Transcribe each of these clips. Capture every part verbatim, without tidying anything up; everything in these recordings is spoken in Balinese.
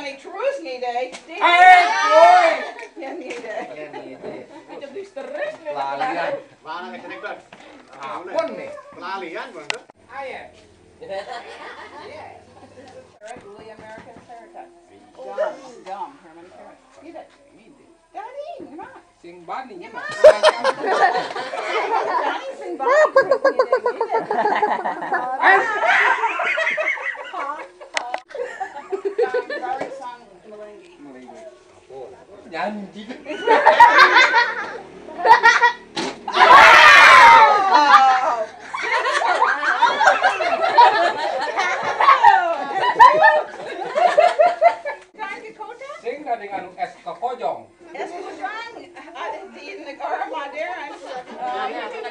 Terus nih, Dek. Dek. Eh, boy. Ya nih, Dek. Ya nih, Dek. Terus, terus nih. Lalian. Mana nih, Dek? Apa nih? Lalian, Bang. Ayo. Yes. Really American haircut. Dumb, dumb, Herman Cain. Get it. Daddy, come on. Sing Bani, you know. Daddy, sing Bani. Janji. Sing dari nganu es kekojong. Es kujang, ada di negara Madera.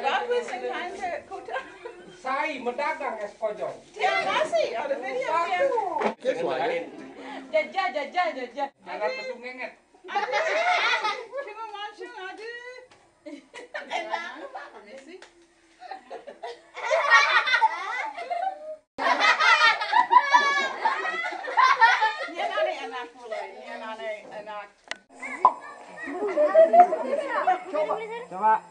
Bagus, kan, kujang. Sai mendagang es kojong. Terima kasih, ada video dia. Guess what? Jajah, jajah, jajah. Jangan petung ngenget. Aduh, cuma mancung, aduh. Enak, apa sih? Ini anak pula, ini anak. Coba. Coba.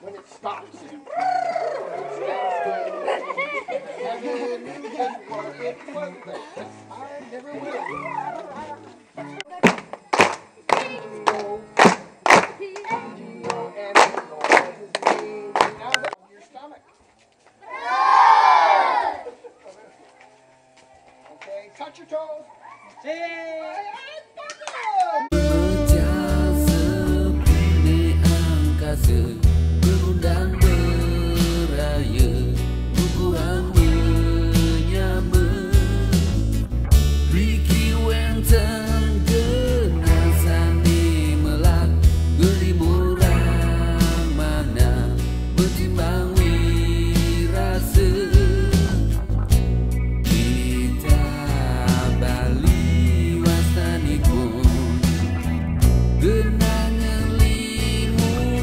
When it stops. And then you just put it further. I never will. Your stomach. Okay, touch your toes. Pecah sepuluh angkasa, berundang beraya, buku menyama. Ricky Wenteng kena sani melak, gelimurang mana, betimbang wirasa. Kita Bali wastanipun, genang limurang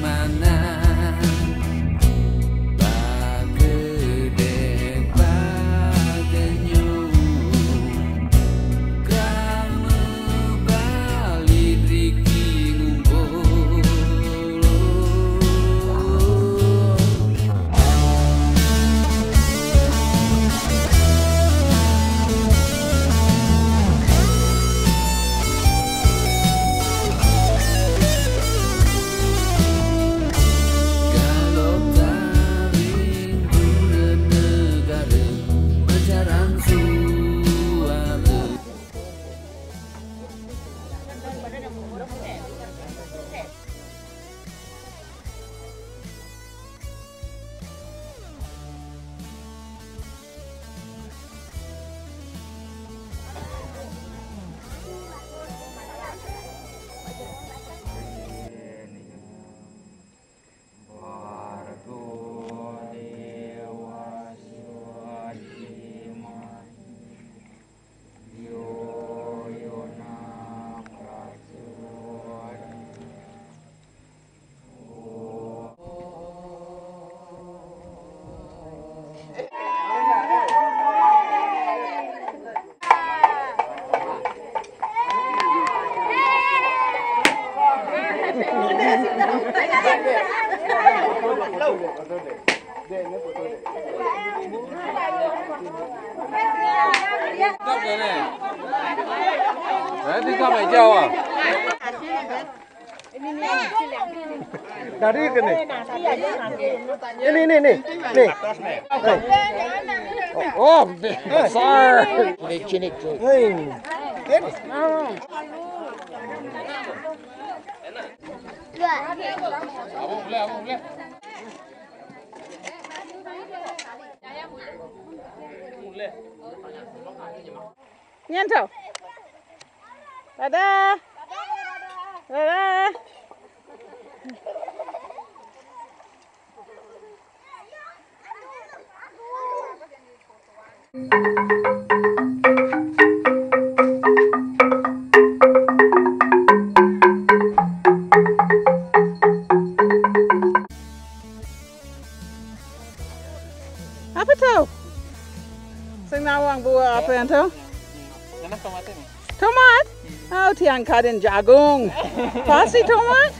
mana. Kalau taring guna negara, mencarang suara. Nanti kau mai jawab. Dari ke ni? Ini, ini, ini. Ni. Oh, oh, besar. Ini cinik tu. Hei. Ini. Abang boleh, abang boleh. Boleh. Nyen to. Dadah. Dadah. Apa to? Sing nawang bua apa yan to? Nanas tomat ini. Tomat? Oh, tiang kadin jagung. Pasti tomat?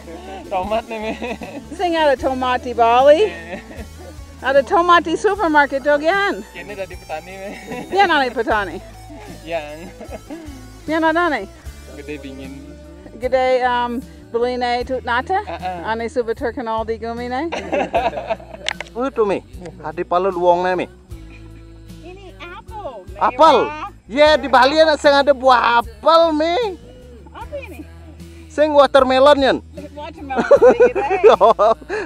Tomat nih mi. Sing ada tomat di Bali. Ada tomat di supermarket to yan. Ini dari petani mi. Yan ada petani. Yang Yan ada nih. Gede dingin. Gede um beli ne tu nata. Ah, ah. Ane suba terkenal di gumi ne. Itu mi, hati pala luong ne mi. Ini apple. Apel. Ya di Bali anak sing ada buah apel mi. Apa ini? Sing watermelon yan. Watermelon. Gede.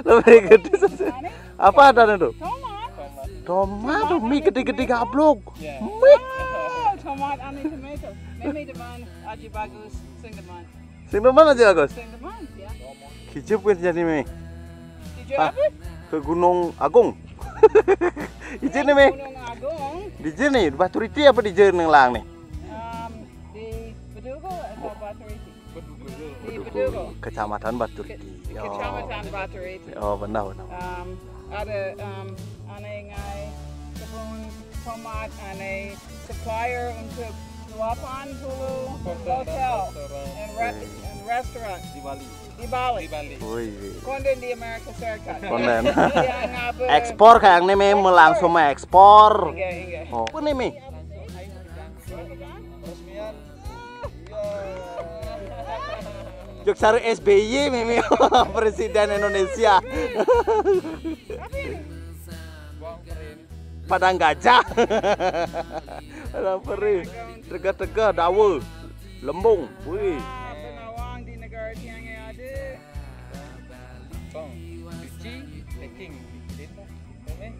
Lebih gede. Ane Apa ada itu? Tomat. Tomat mi gede-gede gablok. Ya. Oh, tomat ane tomato. Mimi deman aji bagus. Sing deman. Sing teman aja Agus. Sing deman ya. Kijep kan jadi mi. Kijep apa? Ke Gunung Agung. Ijin nih mi. Gunung Agung. Di sini Baturiti apa di Jeneng lang nih? Um, di Bedugo atau Baturiti? Di Bedugo. Kecamatan Baturiti. Oh. Kecamatan Baturiti. Oh benar benar. Um, ada um, ane ngai kebun tomat ane supplier untuk delapan puluh hotel and, re- and restaurant Di Bali. Di Bali. Di Bali. Wih. Konden di Amerika Serikat. Konden. Yang ngaba- Ekspor kayak nih mi melang semua ekspor. Enggak, enggak. Oh, apa nih mi? Jok sari S B Y mi mi presiden Indonesia. Padang gajah. Padang perih. Tega-tega dawa. Lembung. Wih. Ah, benawang di negara tiang ada. Bang, cuci, packing. Gitu. Ini.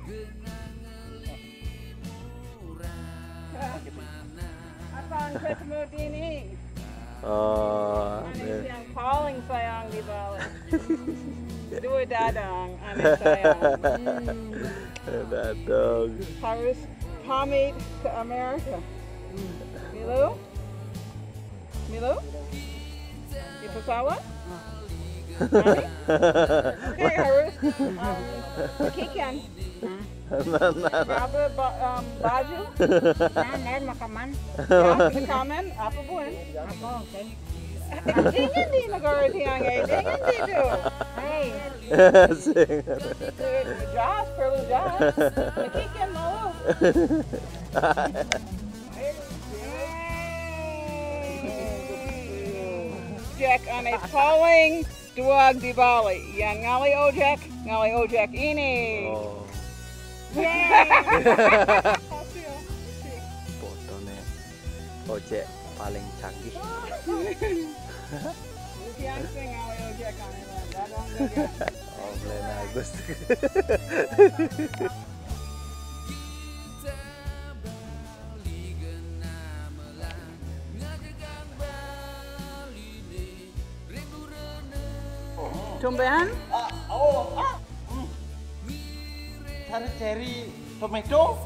Apa yang ketemu dini? Oh, Ane yang paling sayang di Bali. Dua dadang, ane sayang. Dadong. Harus pamit ke Amerika. Milo? Milo? Di pesawat? Oke, harus um, kikian. Apa ba- um, baju? Nah, nah, makaman. Ya, kamen, apa pun? Apa, oke. Dingin di negara tiang eh, dingin di tu. Hei, Sing. Jas, perlu jas. Kikian mau. Ojek ane paling duag di Bali. Yang ngali ojek, ngali ojek ini. Oh, Yeay. Fotonya ojek paling canggih. Yang sing ngali ojek ane. Dadang, dadang. Oh, Glenn Agus. Tumben? Oh, ah. Hmm. Cari cherry tomato.